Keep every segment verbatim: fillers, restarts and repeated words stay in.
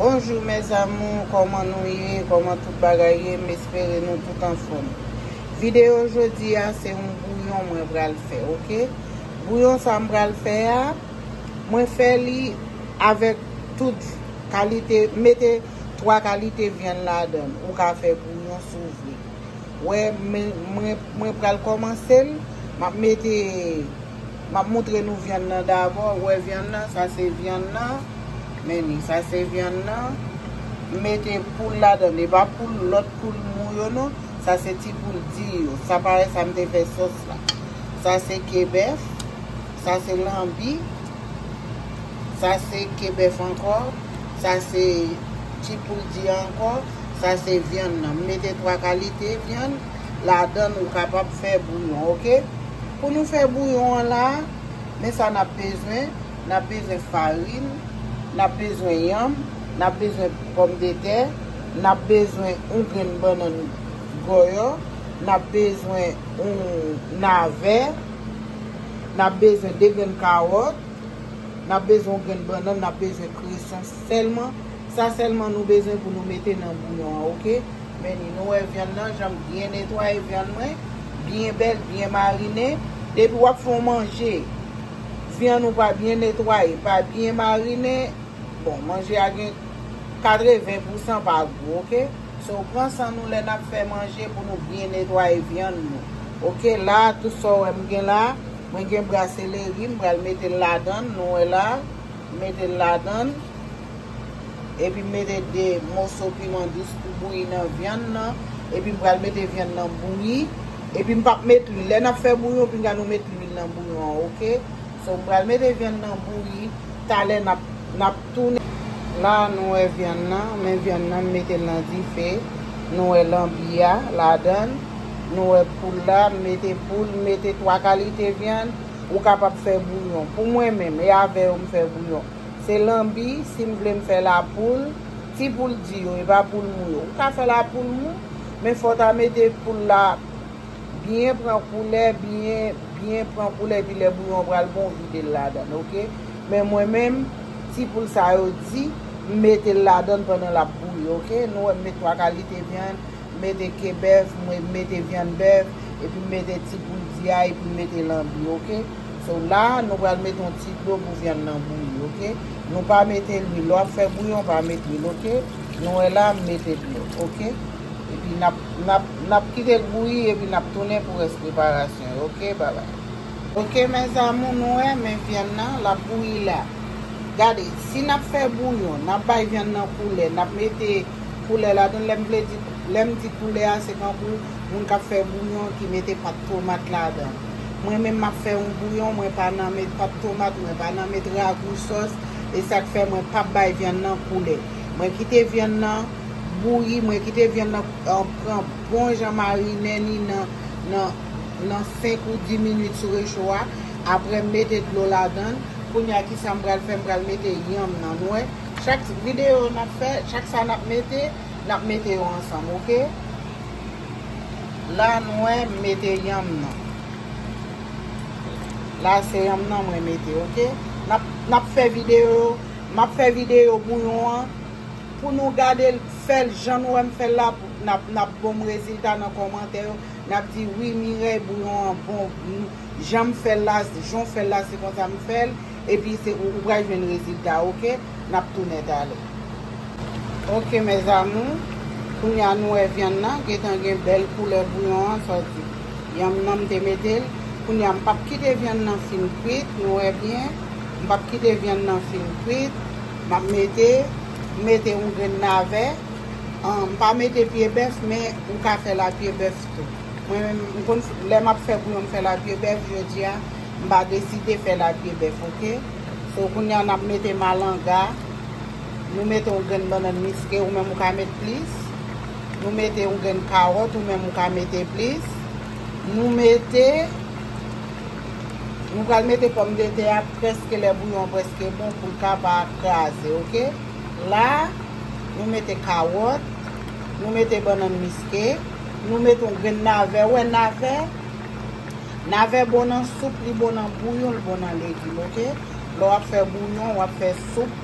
Bonjou mes amours, kòman nou ye? Kòman tout bagay ye? M espere nou tout anfòm. Videyo jodi a se yon bouyon mwen pral fè, oke? Bouyon sa m pral fè a, mwen fè li avèk tout kalite, mete twa kalite vyann ladan l. Ou ka fè bouyon si w vle. Wè, mwen, mwen, mwen pral kòmanse l. M ap mete, m ap moutre nou vyann nan dabò. Wè vyann nan, sa se vyann nan. Men li, sa se vyann nan. M mete poul ladan l. E pa poul, lòt poul mou yo non. Sa se ti poul di yo. Sa parèy sa m te fè sòs la. Sa se ke bèf. Sa se lanbi. Sa se ke bèf ankò. Sa se ti poul di ankò. Sa se vyann nan. M mete twa kalite vyann ladan l, ou kapab fè bouyon, oke? Pou nou fè bouyon an la, men sa n ap bezwen. N ap bezwen farin, n ap bezwen yanm, n ap bezwen pòmdetè, n ap bezwen yon grenn bannann gòyò, n ap bezwen yon navè, n ap bezwen de grenn kawòt, n ap bezwen yon grenn bannann, n ap bezwen kreson sèlman. Sa sèlman nou bezwen pou nou mete nan bouyon an, oke? Men ni nou wè vyann nan, jan m byen netwaye vyann mwen, byen bèl, byen marine. Depi w ap fè yon manje, vyann ou pa byen netwaye, pa byen marine, bon, manje a gen katreven pousan pa gou, oke? So, pran san nou lè n ap fè manje pou nou byen netwaye vyann nou. Oke, la, tout sa w wè m gen la, mwen gen bra seleri, m pral mete l ladan l, nou wè la, m mete l ladan l. Epi m mete de moso piman dous pou bouyi nan vyann nan. Epi m pral mete vyann nan bouyi. Epi m p ap met lwil. Lè n ap fè bouyon, pinga nou met lwil nan bouyon an, oke? So, m pral mete vyann nan bouyi. Talè n ap, n ap tounen. La, nou wè vyann nan. Men vyann nan, m mete l nan dife. Nou wè lanbi a ladan l. Nou wè poul la, m mete poul, m mete twa kalite vyann. Ou kapab fè bouyon. Pou mwen menm, e avè yo m fè bouyon. Se lanbi, si m vle m fè lapoul, ti poul di yo, e pa poul mou yo. Ou ka fè lapoul mou, men fò w ta mete poul la byen pran koulè, byen, byen pran koulè, epi lè bouyon pral bon, w vide l ladan l, oke? Men mwen menm, ti poul sa yo di, m mete l ladan l pandan l ap bouyi, oke? Nou wè m met twa kalite vyann, m mete ke bèf, mwen mete vyann bèf, epi m mete ti poul di a, epi m mete lanbi, oke? So la, nou pral mete yon ti dlo pou vyann nan bouyi, oke? Nou pa mete lwil. Lè w ap fè bouyon, pa met lwil, oke? Nou wè la, m mete dlo, oke? Epi n ap, n ap, n ap kite l bouyi, epi n ap tounen pou rès preparasyon yo, oke? Babay. Oke, mes amours, nou wè, men vyann nan, l ap bouyi la. Gade, si n ap fè bouyon, n ap bay vyann nan koulè, n ap mete koulè ladan l. Lè m vle di, lè m di koulè a, se kankou moun k ap fè bouyon ki mete pat tomat ladan. Mwen menm m ap fè yon bouyon, mwen pa nan met pat tomat, mwen pa nan met ragou sòs, e sa k fè mwen p ap bay vyann nan koulè. Mwen kite vyann nan bouyi, mwen kite vyann nan, euh, pran bon jan marinen li nan, nan, nan senk ou dis minit sou recho a. Apre m mete dlo ladan l. Kounye a kisa m pral fè, m pral mete yanm nan, nou wè. Chak videyo n ap fè, chak sa n ap mete, n ap mete yo ansanm, oke? La nou wè, m mete yanm nan. La se yanm nan mwen mete, oke? N ap, n ap fè videyo, m ap fè videyo bouyon an. Pou nou gade l, fè l jan nou wè m fè l la, n ap, n ap ban m rezilta nan kòmantè yo. N ap di, "Wi, Mireille, bouyon an bon. M, jan m fè l la, jan w fè l la, se konsa m fè l." Epi se ou, ou pral jwenn rezilta, oke? N ap tounen talè. Oke, mes amours. Kounye a nou wè vyann nan, gentan gen bèl koulè bouyon an sòti. Yanm nan m te mete l. Kounye a m p ap kite vyann nan fin kwit, nou wè byen. M p ap kite vyann nan fin kwit. M ap mete, m mete yon grenn navè. An, m pa mete pye bèf, men ou ka fè l a pye bèf tou. Mwen menm, m konn f-, lè m ap fè bouyon, m fè l a pye bèf, jodi a, m pa deside fè l a pye bèf, oke? So, kounye a, n ap mete malanga. Nou mete yon grenn bannann miske, ou menm ou ka met plis. Nou mete yon grenn kawòt, ou menm ou ka mete plis. Nou mete, nou pral mete pòmdetè a prèske lè bouyon an prèske bon pou l ka pa kraze, oke? La, nou mete kawòt, nou mete bannann miske, nou mete yon grenn navè. Ou wè navè? Navè bon nan soup, li bon nan bouyon, li bon nan legim, oke? Lè w ap fè bouyon, w ap fè soup,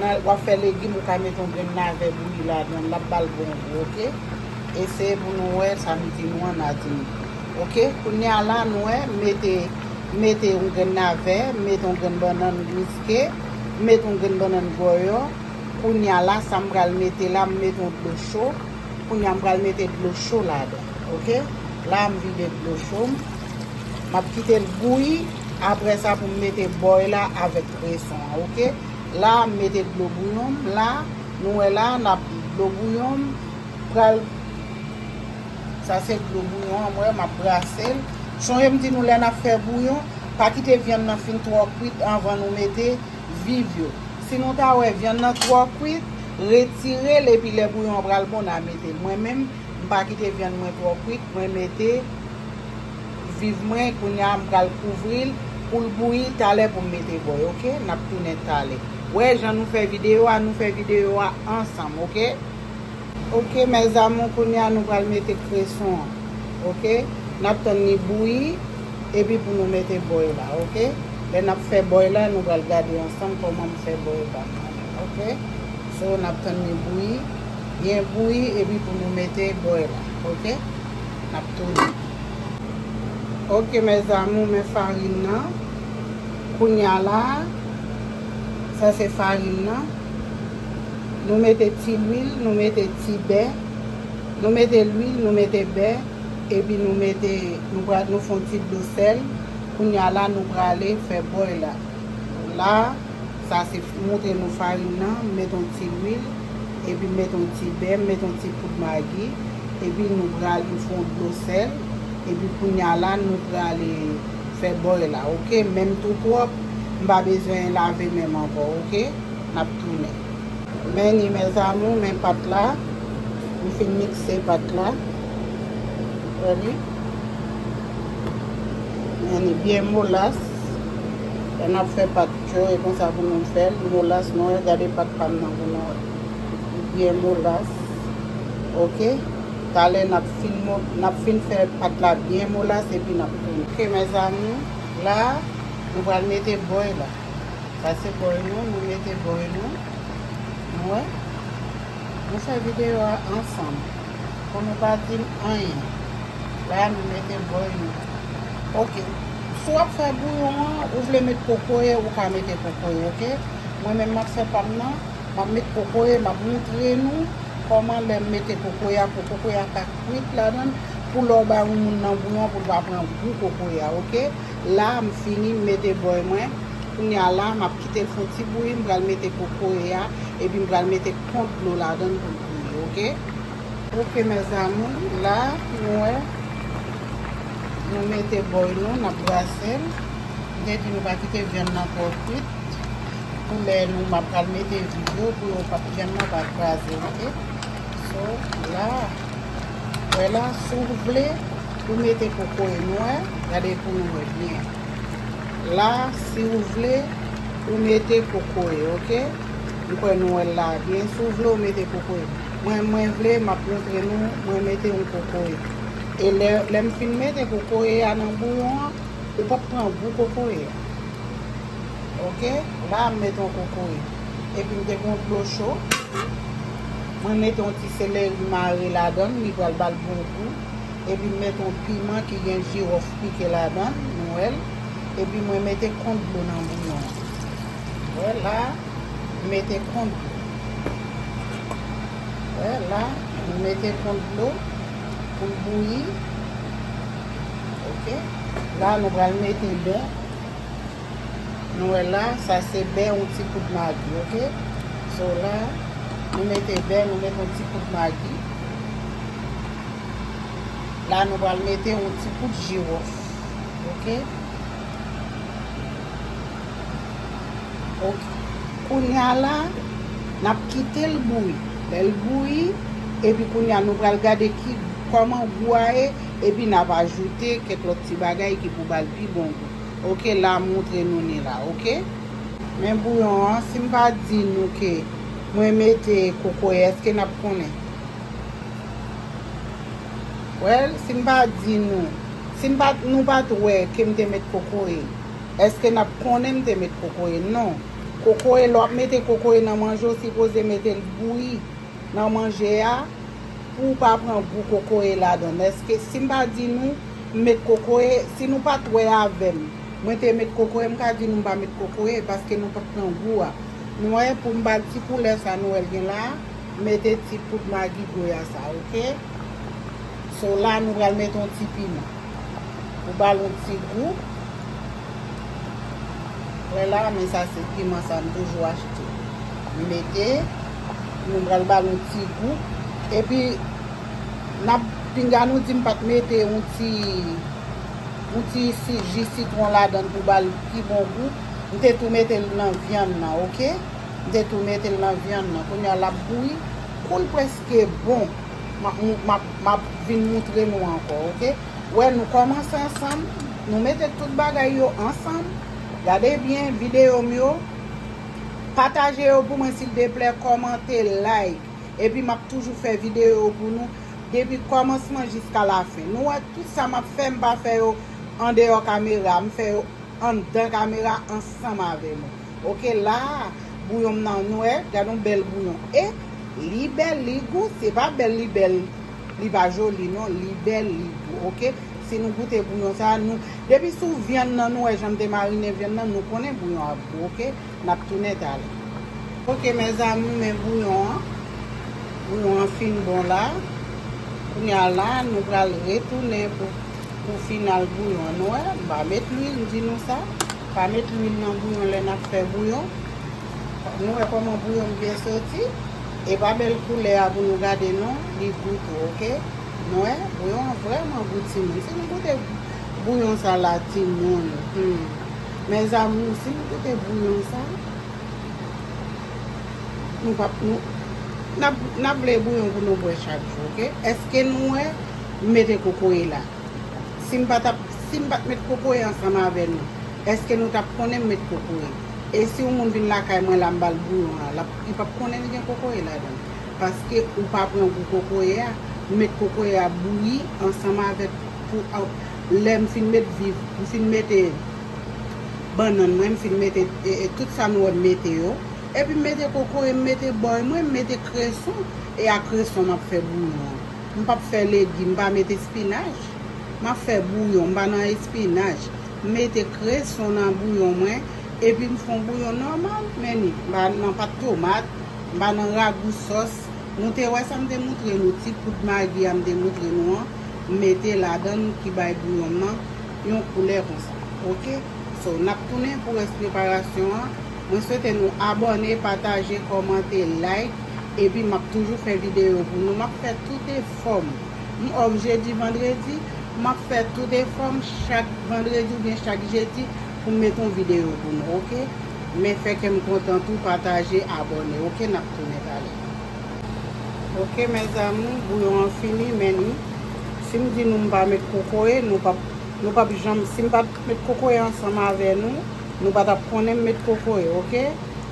W ap fè legim, ou ka mete yon grenn navè bouyi ladan l, l ap ba l bon gou, oke? Eseye pou nou wè sa m di nou an, n a di nou. Oke, kounye a la, nou wè, m mete, m mete yon grenn navè, m mete yon grenn bannann briske, m mete yon grenn bannann gòyò. Kounye a la, sa m pral mete la, m mete yon dlo cho. Kounye a, m pral mete dlo cho ladan, oke? La, m vide dlo cho m. M ap kite l bouyi. Apre sa, pou m mete bòy la avèk kreson an, oke? La, m mete dlo bouyon m la. Nou wè la, n ap dlo bouyon m pral, sa se dlo bouyon an, m wè, m ap brase l. Sonje m di nou, lè n ap fè bouyon, pa kite vyann nan fin twò kwit anvan nou mete viv yo. Si nou ta wè vyann nan twò kwit, retire l, epi lè bouyon an pral bon, n a mete l. Mwen menm, m pa kite vyann mwen twò kwit, mwen mete viv mwen, kounye a m pral kouvri l pou l bouyi talè pou m mete bòy, oke? N ap tounen talè. Wè jan nou fè videyo a, nou fè videyo a ansanm, oke? Oke, mes amours, kounye a nou pral mete kreson an, oke? N ap tann li bouyi, epi pou nou mete bòy la, oke? Lè n ap fè bòy la, nou pral gade ansanm kòman m fè bòy la, oke? So, n ap tann li bouyi, byen bouyi, epi pou nou mete bòy la, oke? N ap tounen. Oke, mes amours, men farin nan. Kounye a la, sa se farin nan. Nou mete ti lwil, nou mete ti bè. Nou mete lwil, nou mete bè. Epi nou mete, nou pral, nou fè yon ti dlo sèl. Kounye a la, nou prale fè bòy la. La, sa se montre nou farin nan, m mete yon ti lwil, epi m mete yon ti bè, m mete yon ti poud magi, epi nou prale, nou fè yon dlo sèl, epi kounye a la, nou prale fè bòy la, oke? Men m tou pwòp, m pa bezwen lave men m ankò, oke? N ap tounen. Men ni, mes amours, men pat la. M fin mikse pat la. Wè li? Men ni byen molas. Lè n ap fè pat yo, e konsa pou nou fè l. Molas, nou wè, gade pat pa m nan pou nou wè. Byen molas. Oke? Talè n ap fin mo-, n ap fin fè pat la byen molas, epi n ap tounen. Oke, mes amours, la, nou pral mete bòy la. Sa se bòy nou, nou mete bòy nou. Nou wè? Nou fè videyo a ansanm. Pou nou pa di m anyen. La, nou mete bòy nou. Oke. Si w ap fè bouyon an, ou vle met kokoye, ou ka mete kokoye, oke? Mwen menm, m ap fè pa m nan, m ap met kokoye, m ap montre nou kòman lè m mete kokoye a, pou kokoye a ka kwit ladan l, pou lè w ba yon moun nan bouyon an, pou l pa pran gou kokoye a, oke? La, m fini, m mete bòy mwen. Kounye a la, m ap kite l fè yon ti bouyi, m pral mete kokoye a, epi m pral mete kont dlo ladan l pou l bouyi, oke? Oke, mes amours, la, nou wè, nou mete bòy nou, n ap brase l. M te di nou pa kite vyann nan twò kwit. Pou lè nou, m ap pral mete viv yo, pou yo pa, vyann nan pa kraze, oke? So, la, wè la, si w vle, ou mete kokoye nou wè, gade pou nou wè byen. La, si w vle, ou mete kokoye, oke? M kwè nou wè l la byen. Si w vle, ou mete kokoye. Mwen, mwen vle, m ap montre nou, mwen mete yon kokoye. E lè, lè m fin mete kokoye a nan bouyon an, ou p ap pran gou kokoye a. Oke? La, m mete yon kokoye. Epi m te gen yon dlo cho. Mwen mete yon ti seleri mare ladan l, li pral ba l bon gou. Epi m mete yon piman ki gen jiwòf pike ladan l, nou wè l. Epi mwen mete kont dlo nan bouyon an. Wè la, m mete kont dlo. Wè la, m mete kont dlo pou l bouyi. Oke. La, nou pral mete bè. Nou wè la, sa se bè, yon ti poud magi, oke? So la, nou mete bè, nou mete yon ti poud magi. La, nou pral mete yon ti poud jiwòf, oke? Oke. Kounye a la, n ap kite l bouyi. Lè l bouyi, epi kounye a, nou pral gade ki, kòman gou a ye, epi n ap ajoute kèk lòt ti bagay ki pou ba l pi bon gou. Oke, la m montre nou ni la, oke? Men bouyon an, si m pa di nou ke mwen mete kokoye, èske n ap konnen? Well, si m pa di nou, si m pa, nou pa t wè ke m te met kokoye, èske n ap konnen m te met kokoye? Non. Kokoye, lè w ap mete kokoye nan manje, w sipoze mete l bouyi nan manje a pou w pa pran gou kokoye ladan l. Èske si m pa di nou m met kokoye, si nou pa t wè avè m, mwen te met kokoye, m ka di nou m pa met kokoye paske nou pa t pran gou a. Nou wè, pou m ba l ti koulè sa nou wè l gen la a, m mete ti poud magi goya sa, oke? So la, nou pral mete yon ti piman. Pou ba l yon ti gou. Wè la, men sa se piman sa m toujou achte. M mete, nou pral ba l yon ti gou. Epi, n ap pinga nou di m pa t mete yon ti, yon ti si, ji sitwon ladan l pou ba l pi bon gou. M te tou mete l nan vyann nan, oke? M te tou mete l nan vyann nan. Kounye a l ap bouyi. Kou l prèske bon, m ap, m ap, m ap vin moutre nou ankò, oke? Wè, nou kòmanse ansanm. Nou mete tout bagay yo ansanm. Gade byen videyo m yo. Pataje yo pou mwen, silteplè. Kòmante, like. Epi m ap toujou fè videyo yo pou nou depi kòmansman jiska lafen. Nou wè, tout sa m ap fè, m pa fè yo andeyò kamera. M fè yo anndan kamera ansanm avè nou. Oke, la a, bouyon m nan, nou wè, gade yon bèl bouyon. E li bèl, li gou, se pa bèl, li bèl, li pa joli, non, li bèl, li gou, oke? Si nou goute bouyon sa a, nou, depi sou vyann nan, nou wè jan m te marinen vyann nan, nou konnen bouyon ap gou, oke? N ap tounen talè. Oke, mezanmi, men bouyon an. Bouyon an fin bon la. Kounye a la, nou pral retounen pou, pou final bouyon an. Nou wè, m pa met lwil, m di nou sa. Pa met lwil nan bouyon lè n ap fè bouyon. Nou wè kòman bouyon m byen soti? E pa bèl koulè a pou nou gade non, li gou tou, oke? Nou wè, bouyon an vrèman gou timoun. Si nou goute bouyon sa la timoun, hmm. Mezanmi, si nou goute bouyon sa, nou p ap, nou, n ap, n ap vle bouyon pou nou bwè chak jou, oke? Èske nou wè m mete kokoye la? Si m pa t ap, si m pa t met kokoye ansanm avè nou, èske nou t ap konnen m met kokoye? E si yon moun vin lakay mwen la, m ba l bouyon an, l ap, li p ap konnen li gen kokoye ladan l. Paske ou pa pran gou kokoye a, m met kokoye a bouyi ansanm avèk pou, lè m fin met viv, m fin mete bannann mwen, m fin mete, e, e, tout sa nou wè m mete yo. Epi m mete kokoye, m mete bòy mwen, m mete kreson, e a kreson m ap fè bouyon an. M p ap fè legim, m pa mete espinaj. M ap fè bouyon, m pa nan espinaj. M mete kreson nan bouyon mwen, epi m fè yon bouyon nòmal, men ni, m pa nan pat tomat, m pa nan ragou sòs. Nou te wè sa m te moutre nou, ti poud magi a m te moutre nou an, m mete ladan l ki bay bouyon m nan yon koulè konsa. Oke? So, n ap tounen pou rès preparasyon an. Mwen swete nou abòne, pataje, kòmante, like, epi m ap toujou fè videyo pou nou. M ap fè tout efò m. M off jedi, vandredi, m ap fè tout efò m chak vandredi oubyen chak jedi pou m mete yon videyo pou nou, oke? Men fè kè m kontan tou, pataje, abòne, oke? N ap tounen talè. Oke, mezanmi, bouyon an fini, men ni, si m di nou m pa met kokoye, nou p ap, nou p ap janm, si m pa t met kokoye ansanm avè nou, nou pa t ap konnen m met kokoye, oke?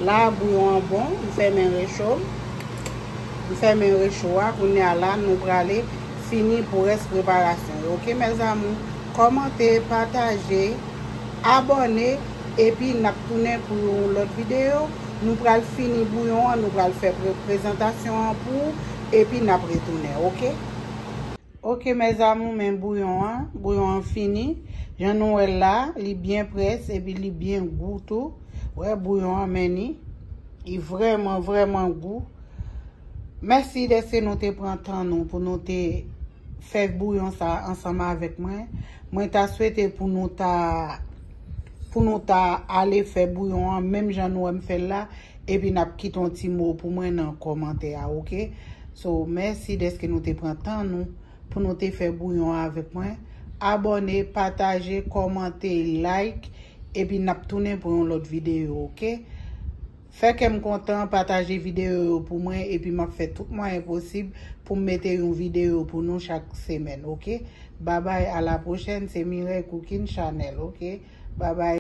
La, bouyon an bon, m fèmen recho m. M fèmen recho a, kounye a la, nou prale fini pou rès preparasyon yo. Oke, mezanmi, kòmante, pataje, abòne, epi n ap tounen pou yon lòt videyo. Nou pral fini bouyon an, nou pral fè pre-, prezantasyon an pou ou, epi n ap retounen, oke? Oke, mezanmi, men bouyon an, bouyon an fini. Jan nou wè l la, li byen près, epi li byen gou tou. Wè, bouyon an, men ni. Li vrèman, vrèman gou. Mèsi dèske nou te pran tan nou pou nou te fè bouyon sa ansanm avèk mwen. Mwen ta swete pou nou ta, pou nou ta ale fè bouyon an, menm jan nou wè m fè l la, epi n ap kite yon ti mo pou mwen nan kòmantè a, oke? So, mèsi dèske nou te pran tan nou pou nou te fè bouyon an avèk mwen. Abòne, pataje, kòmante, like, epi n ap tounen pou yon lòt videyo, oke? Fè kè m kontan, pataje videyo yo pou mwen, epi m ap fè tout mwayen posib pou m mete yon videyo pou nou chak semèn, oke? Babay, a la pwochèn, se Mireille Cooking Channel, oke? Babay.